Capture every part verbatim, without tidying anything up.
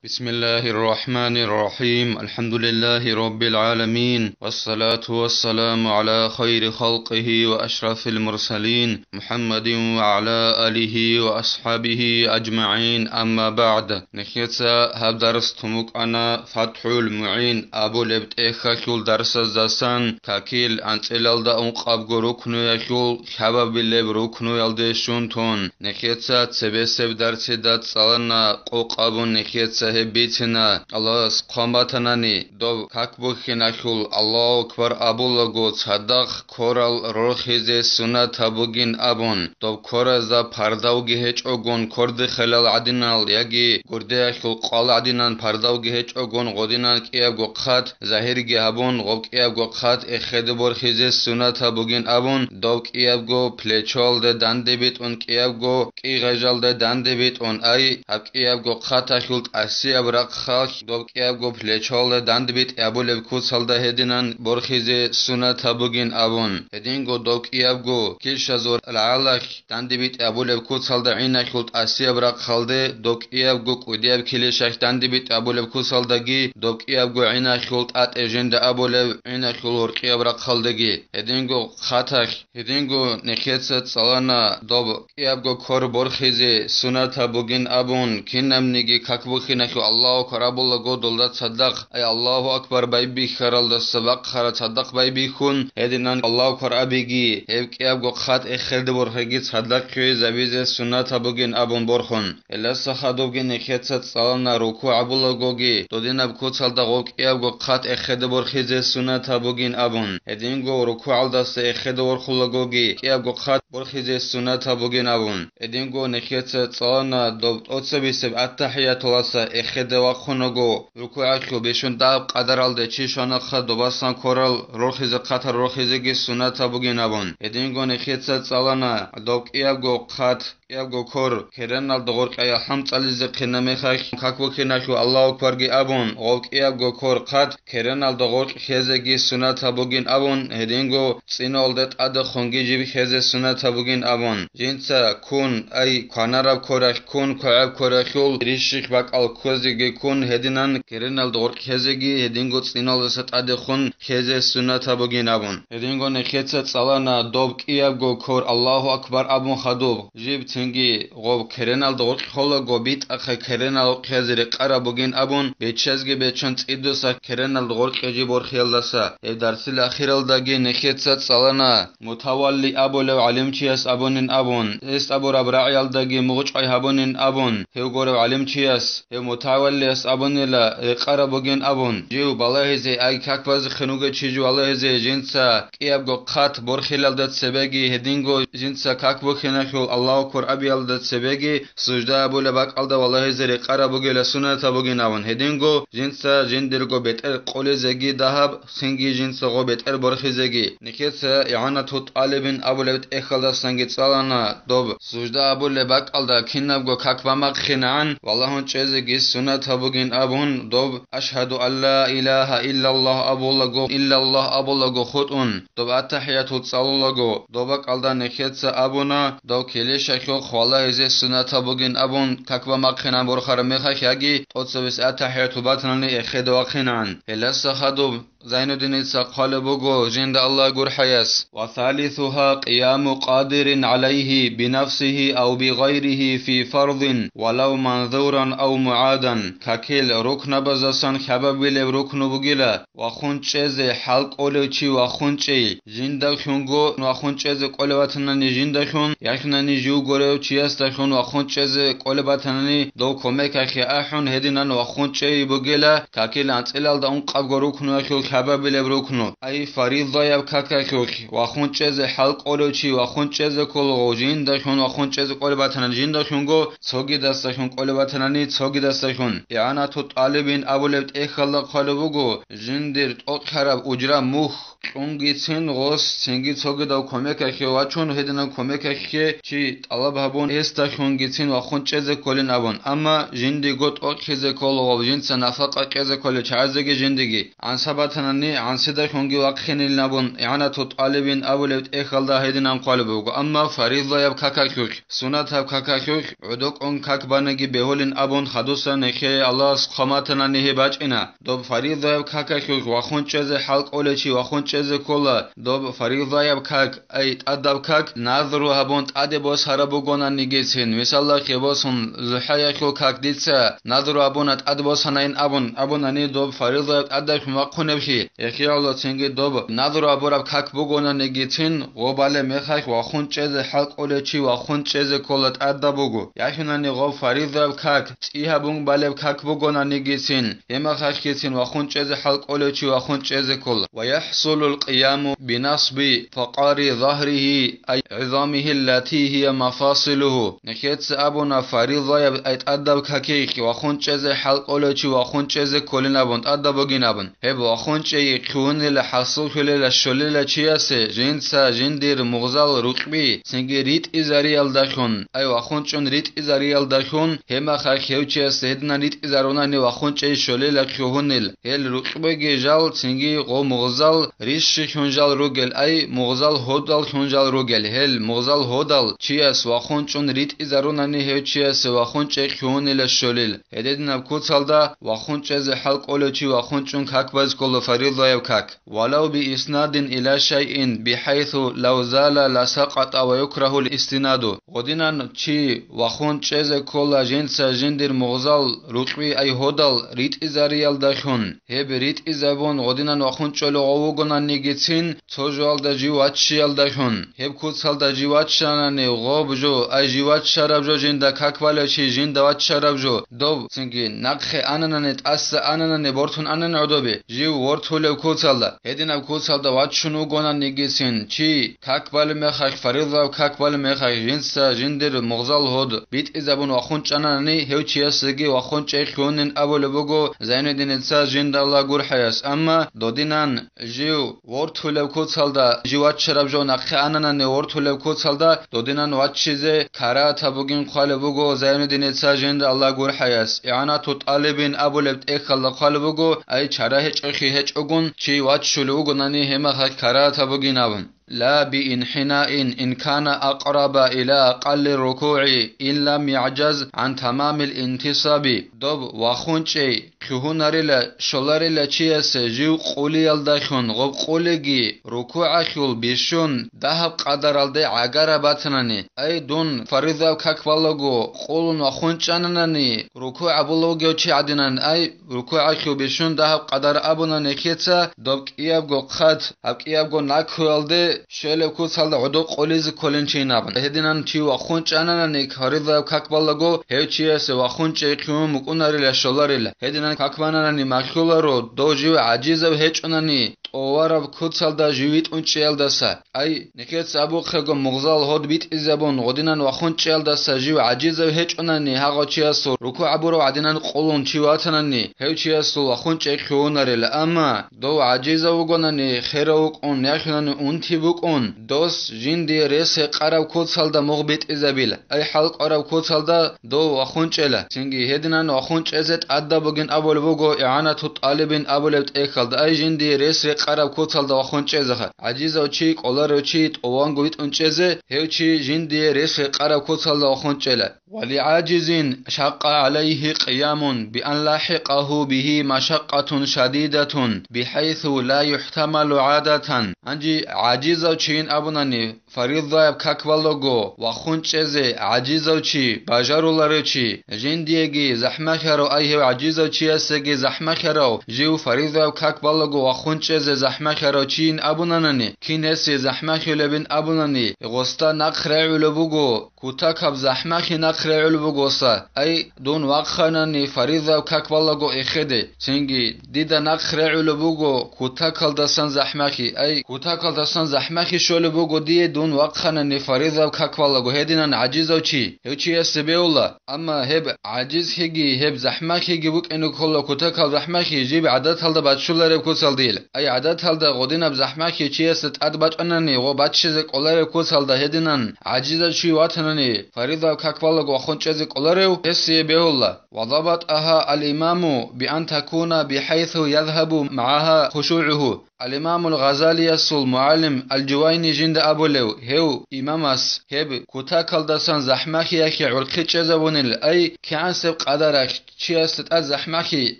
بسم الله الرحمن الرحيم. الحمد لله رب العالمين. والصلاة والسلام على خير خلقه وأشرف المرسلين محمد وعلى آله وأصحابه أجمعين. أما بعد. Нехеца гьаб дарс тумукъана ФатхӀул МугӀин абулеб тӀехьалъул дарсаздасан какил анцӀилалда ункъабго рукнуялъул хабабилеб рукнуялде щун тун. Нехеца цебесеб дарсида цӀалана къокъ абун нехеца гьеб бицина. Аллагьас хъван батанани, доб как бухьиналъул Аллагьу акбар абулаго цадахъ корал рорхизе сунат гьабугин абун, доб коразда пардавги гьечӀогун кордихъелал гӀадинал яги гурдеялъул къвал гӀадинан пардавги гьечӀогун гъодинан кӀиябго хъат загьирги гьабун, гъоб кӀиябго хъат эхеде борхизе сунат гьабугин абун, доб кӀиябго плечоялде данде битӀун, кӀиябго кӀигъежалде данде битӀун, ай, гьаб кӀиябго хъаталъул тӀасияб рахъалъ доб кӀиябго плечоялде данде битӀи абулеб куцалда гьединан борхизе сунат гьабугин абун, гьединго доб кӀиябго килщазул рагӀалалъ данде битӀи абулеб куцалда гӀиналъул тӀасияб рахъалде, доб кӀиябго кӀудияб килищалъ данде битӀи абулеб куцалдаги, доб кӀиябго гӀиналъул тӀатӀе жинда абулеб гӀиналъул гьоркьияб рахъалдаги, гьединго хъаталъ, гьединго нехеца цӀалана доб кӀиябго кор борхизе сунат гьабугин абун, кинабниги как бухьиналъул Аллагьу акбар абулаго долда цадахъ, ай Аллагьу акбар байбихьаралдаса бахъараб цадахъ байбихьун, гьединан Аллагьу акбар абиги, гьеб кӀиябго хъат эхеде борхиги цадахъ хьвезабизе сунат гьабугин абун борхун. Гьелдаса хадубги нехеца цӀалана рукугӀ абулагоги, додинаб куцалда гъоб кӀиябго хъат эхеде борхизе сунат гьабугин абун, гьединго рукугӀалдаса эхеде борхулагоги, кӀиябго хъат борхизе сунат гьабугин абун. Гьединго нехеца цӀалана доб тӀоцебесеб аттахӀиятуласа эхеде вахъунаго, рукугӀалъул бищун дагьаб къадаралде чи щванаха добасан корал рорхизе хъатал рорхизеги сунат гьабугин абун. Гьединго нехеца цӀалана доб кӀиябго хъат, кӀиябго кор кереналда гъоркьаял хӀам цӀализе хъина мехалъ как бухьиналъул Аллагьу акбарги абун, гъоб кӀиябго кор хъат кереналда гъоркь хьезеги сунат гьабугин абун, гьединго цӀиналда тӀадехунги жиб хьезе сунат гьабугин абун, жинца ккун, ай, кванараб коралъ ккун, квегӀаб коралъул рищихъ бакӀал кквезеги ккун, гьединан кереналда гъоркь хьезеги гьединго цӀиналдаса тӀадехун хьезе сунат гьабугин абун. Гьединго нехеца цӀалана доб кӀиябго кор Аллагьу акбар абун хадуб, жиб цинги гъоб кереналда гъоркь холаго битӀахъе керенал хьезе рекъараб бугин абун, беччазги бечун цӀидуса кереналда гъоркье жиб борхиялдаса. Гьеб дарсил ахиралдаги нехеца цӀалана мутавалли абулев гӀалимчияс абунин абун, гьес абураб рагӀиялдаги мугъчӀвай гьабунин абун, гьев гурев гӀалимчияс, гьев мутаваллияс абунила рекъараб бугин абун, жив балагьизе, ай, как базехъин вугев чи жив балагьизе, жинца кӀиябго хъат борхилалда цебеги гьединго жинца как бухьиналъул Аллагьу акбар абиялда цебеги сужда абулеб бакӀалда балагьизе рекъараб бугила сунат гьабугин абун, гьединго жинца жиндирго бетӀер къулизеги дагьаб, цинги жинца гъо бетӀер борхизеги. Нехеца игӀанату тӀалибин абулеб тӀехьалдасанги цӀалана доб сужда абулеб бакӀалда кинабго как бамахъинегӀан валагьун чӀезеги сунат гьабугин абун, доб «Ашгьаду ан ла илагьа иллаллагь» абулаго, «Иллаллагь» абулаго хутӀун, доб аттахӀиятул цӀалулаго, доб бакӀалда нехеца абуна, дов килищалъухъ валагьизе сунат гьабугин абун, как бамахъинегӀан борхараб мехалъ яги тӀоцебесеб аттахӀиятул батанани эхеде вахъинегӀан. Гьелдаса хадуб Зайнуддиница хъвалеб буго жинда Аллагь гурхӀаяс: «Ва салисугьа къияму къадирин гӀалайгьи бинафсигьи ав бигъайригьи фи фардин, валав манзуран ав мугӀадан». Какил рукнабазасан хабабилеб рукну бугила, вахун чӀезе хӀал кӀолев чи вахун чӀей, жиндалъунго вахун чӀезе кӀолев ватанани жиндалъун, яхъинани жив гурев чиясдалъун вахун чӀезе кӀолеб батанани, дов кумекалъе ахӀун, гьединан вахун чӀей бугила, какил анцӀилалда ункъабго рукнуялъул хабабилеб рукну, ай фаризаяб какалъулъ, вахун чӀезе хӀал кӀолев чи вахун чӀезе кколаго, жиндалъун вахун чӀезе кӀолеб батанани жиндалъунго, цогидасдалъун кӀолеб батанани цогидасдалъун, игӀанату тӀалибин абулеб тӀехьалда хъвалеб буго, жиндир тӀокӀлъараб ужра мухь кьунгицин гъос цинги цогидав кумекалъе вачун, гьединав кумекалъе чи тӀалаб гьабун, гьесдалъунгицин вахун чӀезе кколин абун. Амма жиндиего тӀокӀлъизе кколаго, жинца нафакъа кьезе кколел чагӀазеги жиндиги гӀансаб гӀансидахунги вахъинилин абун, игӀанату тӀалибин абулеб тӀехьалда гьединан хъвалеб буго, амма фаризаяб какахъухъ, сунатаб какахъухъ гӀодокӀун как банаги бегьулин абун хадусан нехее Аллагьас хъваматанани гьеб бачӀина. Доб фаризаяб какахъухъ вахун чӀезе хӀал кӀолев чи вахун чӀезе ккола, доб фаризаяб как, ай тӀадаб как, назру гьабун тӀаде босараб бугонанигицин, мисалда, хебосун, зухӀаялъул как дица назру гьабуна тӀад босанайин абун, абунани доб фаризаяб тӀадахъ вахъунебхи, эхиялъула цинги доб назру гьабураб как бугонанигицин, гъоб балеб мехалъ вахун чӀезе хӀал кӀолев чи вахун чӀезе ккола тӀадаб буго. Яхинани гъоб фаризаяб как, цӀи гьабун балеб как бугонанигицин, гьеб мехалъгицин вахун чӀезе хӀал кӀолев чи вахун чӀезе ккола. Ва яхӀсулул къияму бинасби факъари загьригьи, ай гӀизамигьи ллати гьия мафасилугьу. Нехеца абуна фаризаяб ай тӀадаб какихъ вахун чӀезе хӀал кӀолев чи вахун чӀезе кколин абун, тӀадаб бугин абун. Гьеб вахун чӀей хъугьунила хӀасуллъулила щолила чиясе жинца жиндир мугъзал рукъби цинги ритӀизариялдалъун, ай вахун чӀун ритӀизариялдалъун, гьеб мехалъ гьев чиясе гьединан ритӀизарунани вахун чӀей щолила хъугьунил, гьел рукъбиги жал цинги гъо мугъзал рищилъун жал ругел, ай мугъзал гьодаллъун жал ругел, гьел мугъзал гьодал чияс вахун чӀун ритӀизарунани гьев чиясе вахун чӀей хъугьунила щолил. Гьединаб куцалда вахун чӀезе хӀал кӀолев чи вахун чӀун как базе ккола фаризаяб как. Валав би иснадин ила шайин бихӀайсу лав зала ла сакъата ва юкрагьул истинаду. Гъодинан чи вахун чӀезе ккола жинца жиндир мугъзал рукъби ай гьодал ритӀизариялдалъун. Гьеб ритӀизабун гъодинан вахун чӀолев гъов вугонанигицин, цо жоялда жив ваччиялдалъун, гьеб куцалда жив ваччанани гъоб жо, ай жив ваччараб жо жинда как балев чи жинда ваччараб жо, доб цинги нахъе ананани, тӀаса ананани, бортун анани гӀодобе, жив вортулев куцалда, гьединаб куцалда ваччун вугонанигицин, чи как балеб мехалъ, фаризаяб как балеб мехалъ, жинца жиндир мугъзал гьод битӀизабун вахун чӀананани, гьев чиясеги вахун чӀей хъугьунин абулеб буго Зайнуддиница жинда Аллагь гурхӀаяс, амма додинан жив вортулев куцалда, жив ваччараб жо нахъе ананани вортулев куцалда, додинан ваччизе карагьатаб бугин хъвалеб буго Зайнуддиница жинда Аллагь гурхӀаяс. ИгӀанату тӀалибин абулеб тӀехьалда хъвалеб буго, ай чара гьечӀохъи гьечӀогун чи ваччулев вугонани гьеб мехалъ карагьатаб бугин абун. Ла би инхӀинаин ин кана акъраба ила акъалли рукугӀи ин лам ягӀжаз гӀан тамамил интисаби. Доб вахун чӀей хъугьунарила, щоларила чиясе жив къулиялдалъун гъоб къулиги рукугӀалъул бищун дагьаб къадаралде гӀагараб батанани, ай дун фаризаяб как балаго къулун вахун чӀананани, рукугӀ гьабулев вугев чи гӀадинан, ай рукугӀалъул бищун дагьаб къадар абуна нехеца, доб кӀиябго хъат, гьаб кӀиябго накуялде щвелеб куцалда гӀодоб къулизе кколин чи абун. Гьединан чи вахун чӀананани фаризаяб как балаго, гьев чиясе вахун чӀей хъугьун букӀунарила щоларила. Гьединан как бананани махьуларо, дов жив гӀажизав гьечӀонани, тӀовараб куцалда жив витӀун чӀеялдаса. Ай, нехеца абухъего мугъзал гьод битӀизабун, гъодинан вахун чӀеялдаса жив гӀажизав гьечӀонани, гьагъав чиясул рукугӀ гьабурав гӀадинан къулун чи ватанани, гьев чиясул вахун чӀей хъугьунарила, амма дов гӀажизав вугонани, херав вукӀун, яхинани унти букӀун, дос жиндие рес гьекъараб куцалда мугъ битӀизабила, ай хӀалкӀвараб куцалда дов вахун чӀела. Цинги гьединан вахун чӀезе тӀадаб бугин абулеб буго ИгӀанату тӀалибин абулеб тӀехьалда, ай жиндие рес рекъараб куцалда вахун чӀезеха. ГӀажизав чи, кӀоларев чи тӀованго витӀун чӀезе, гьев чи жиндие рес рекъараб куцалда вахун чӀела. Ва ли гӀажизин шакъа гӀалайгьи къиямун би ан лахӀикъагьу бигьи машакъатун шадидатун, бихӀайсу ла юхӀтамалу гӀадатан. Гьанже гӀажизав чийин абунани, фаризаяб как балаго вахун чӀезе гӀажизав чи, бажаруларев чи, жиндиеги захӀмахьарав, ай гьев гӀажизав чиясеги захӀмахьарав, жив фаризаяб как балаго вахун чӀезе захӀмахьарав чийин абунанани, кин гьесие захӀмахьулебин абунани, гъосда нахъ регӀулеб буго, кутакаб захӀмахьи нахъ регӀулеб бугоса, ай, дун вахъанани фаризаяб как балаго эхеде, цинги дида нахъ регӀулеб буго кутакалдасан захӀмахьи, ай, кутакалдасан захӀмахьи щолеб буго дие дун вахъанани фаризаяб как балаго, гьединан гӀажизав чи, гьев чиясе бегьула, амма гьеб гӀажизлъиги, гьеб захӀмахьиги букӀине ккола кутакаб захӀмахьи жиб гӀадаталда баччулареб куцалдил, ай, гӀадаталда гъодинаб захӀмахьи чиясда тӀад бачӀанани гъо баччизе кӀолареб куцалда гьединан гӀажизав чи ватанани, фаридаб как балаго вахун чӀезе кӀоларев гьесие бегьула. وضبطها الإمام بأن تكون بحيث يذهب معها خشوعه. Ал-Имамул Гъазалиясул мугӀалим Ал-Жувайни жинда абулев, гьев имамас гьеб кутакалдасан захӀмахьиялъе гӀурхъи чӀезабунел, ай, кигӀансеб къадаралъ чиясда тӀад захӀмахьи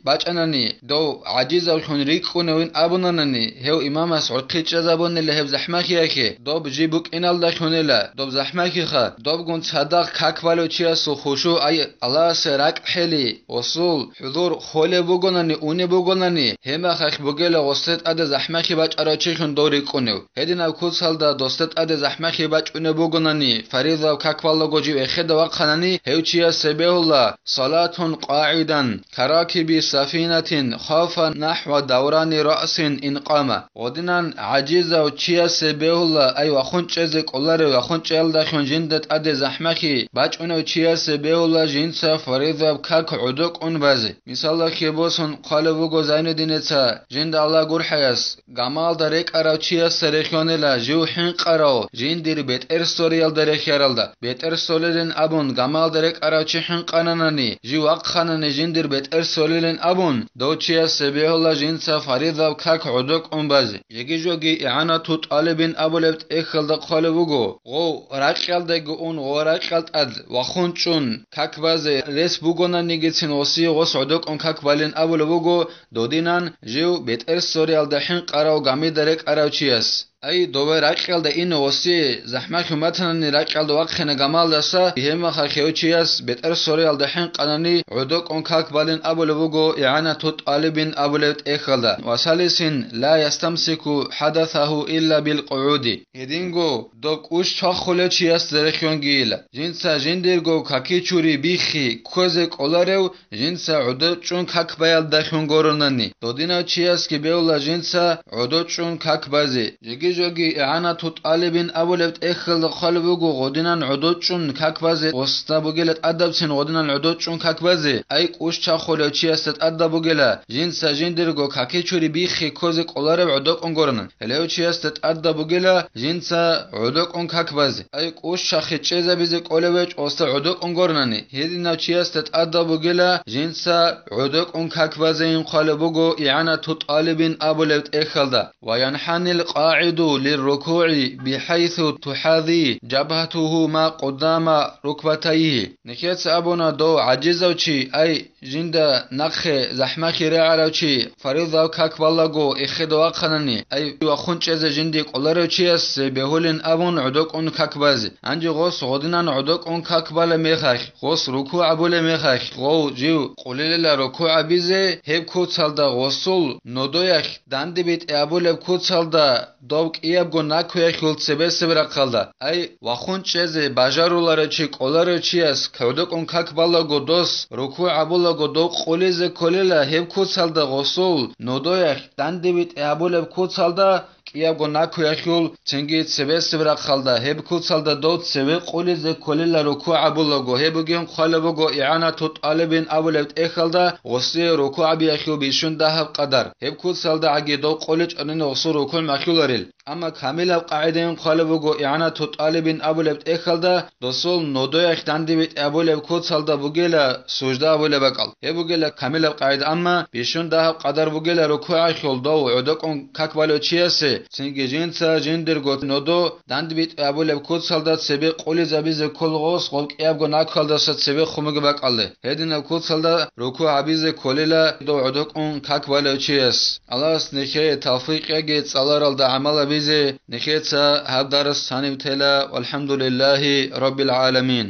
бачӀанани, дов гӀажизавлъун рикӀкӀуневин абунанани, гьев имамас гӀурхъи чӀезабунела гьеб захӀмахьиялъе, доб жиб букӀиналдалъунила доб захӀмахьиха, добгун цадахъ как балев чиясул хушугӀ, ай, Аллагьасе ракӀхӀели, гъосул хӀузур холеб бугонани, унеб бугонани, гьеб мехалъ бугела гъосде тӀаде захӀмахьи бачӀарав чилъун дов рикӀкӀунев. Гьединаб куцалда досде тӀаде захӀмахьи бачӀунеб бугонани, фаридаб как балаго жив эхеда вахъанани, гьев чиясе бегьула: صلاة قاعدا كراكب سفينة خاف نحو دوران رأس إن قام. Гъодинан гӀажизав чиясе бегьула, ай, вахун чӀезе кӀоларев, вахун чӀеялдалъун жинда тӀаде захӀмахьи бачӀунев чиясе бегьула жинца фаридаб как гӀодокӀун базе. Мисалалъе босун хъвалеб буго Зайнуддиница, жинда Аллагь гурхӀаяс, гамалда рекӀарав чиясда рехьонила жив хӀинкъарав жиндир бетӀер сориялда рехьаралда. БетӀер солилин абун гамалда рекӀарав чи хӀинкъананани, жив вахъанани жиндир бетӀер солилин абун, дов чиясе бегьула жинца фаридаб как гӀодокӀун базе. Жеги-жоги ИгӀанату тӀалибин абулеб тӀехьалда хъвалеб буго, гъов ракьалдаги ун гъо ракьал тӀад вахун чӀун как базе рес бугонанигицин гъосие гъос гӀодокӀун как балин абулеб буго, додинан жив бетӀер сориялда хӀинкъарав гамида рекӀарав чияс. Ай, дове ракьалда ине гъосие захӀмахьун батанани ракьалда вахъина гамалдаса, гьеб мехалъ гьев чияс бетӀер сориялда хӀинкъанани гӀодокӀун как балин абулеб буго ИгӀанату тӀалибин абулеб тӀехьалда. وثالث لا يستمسك حدثه إلا بالقعود. Гьединго доб кӀущ чвахулев чиясда рехьонгийила. Жинца жиндирго какичури биххи кквезе кӀоларев, жинца гӀодочӀун как баялдалъун горунани, додинав чиясги бегьула жинца гӀодочӀун как базе. Жеги-жоги ИгӀанату тӀалибин абулеб тӀехьалда хъвалеб буго гъодинан гӀодочӀун как базе, гъосда бугела тӀадабцин гъодинан гӀодочӀун как базе, ай, кӀущ чвахулев чиясда тӀадаб бугела, жинца жиндирго какичури биххи кквезе кӀоларев гӀодокӀун горунан. Гьелев чиясда тӀадаб бугела жинца гӀодокӀун как базе, ай, кӀущ чвахи чӀезабизе кӀолев гьечӀо гъосда гӀодокӀун горунани, гьединав чиясда тӀадаб бугела жинца гӀодокӀун как базейин хъвалеб буго ИгӀанату тӀалибин абулеб тӀехьалда. وينحني القاعد للركوع بحيث تحاذي جبهته ما قدام ركبتيه. Нехеца абуна дов гӀажизав чи, ай, жинда нахъе захӀмахьи регӀарав чи, фаридаб как балаго эхеда вахъанани, ай, вахун чӀезе жинди кӀоларев чиясе бегьулин абун гӀодокӀун как базе. Гьанже гъос гъодинан гӀодокӀун как балеб мехалъ, гъос рукугӀ гьабулеб мехалъ, гъов жив къулилила рукугӀ гьабизе, гьеб куцалда гъосул нодоялъ дандибитӀи гьабулеб куцалда дов кӀиябго накуялъул цебесеб рахъалда, ай, вахун чӀезе бажаруларев чи кӀоларев чияс гӀодокӀун как балаго дос рукугӀ гьабулаго дов къулизе кколела, гьеб куцалда гъосул нодоялъ дандибитӀи гьабулеб куцалда кӀиябго накуялъул цинги цебесеб рахъалда, гьеб куцалда дов цеве къулизе кколела рукугӀ гьабулаго, гьеб бугин хъвалеб буго ИгӀанату тӀалибин абулеб тӀехьалда гъосие рукугӀ гьабиялъул бищун дагьаб къадар, гьеб куцалда гӀаги дов къуличӀонин гъосул рукугӀ махьуларил. Амма камилаб къагӀидаялъ хъвалеб буго ИгӀанату тӀалибин абулеб тӀехьалда досул нодоялъ дандибитӀи абулеб куцалда бугела сужда абулеб бакӀал. Гьеб бугела камилаб къагӀида, амма бищун дагьаб къадар бугела рукугӀалъул дов гӀодокӀун как балев чиясе, цинги жинца жиндирго нодо дандибитӀи абулеб куцалда цебе къулизабизе ккол гъос гъоб кӀиябго накуялдаса цебе хъумуги бакӀалде. Гьединаб куцалда рукугӀ гьабизе кколела дов гӀодокӀун как балев чияс. Аллагьас нехее тавфикъ яги цӀаларалда гӀамал гьабизе. Нехеца гьаб дарс гьаниб тела. ВалхӀамдулиллагьи раббил гӀаламин.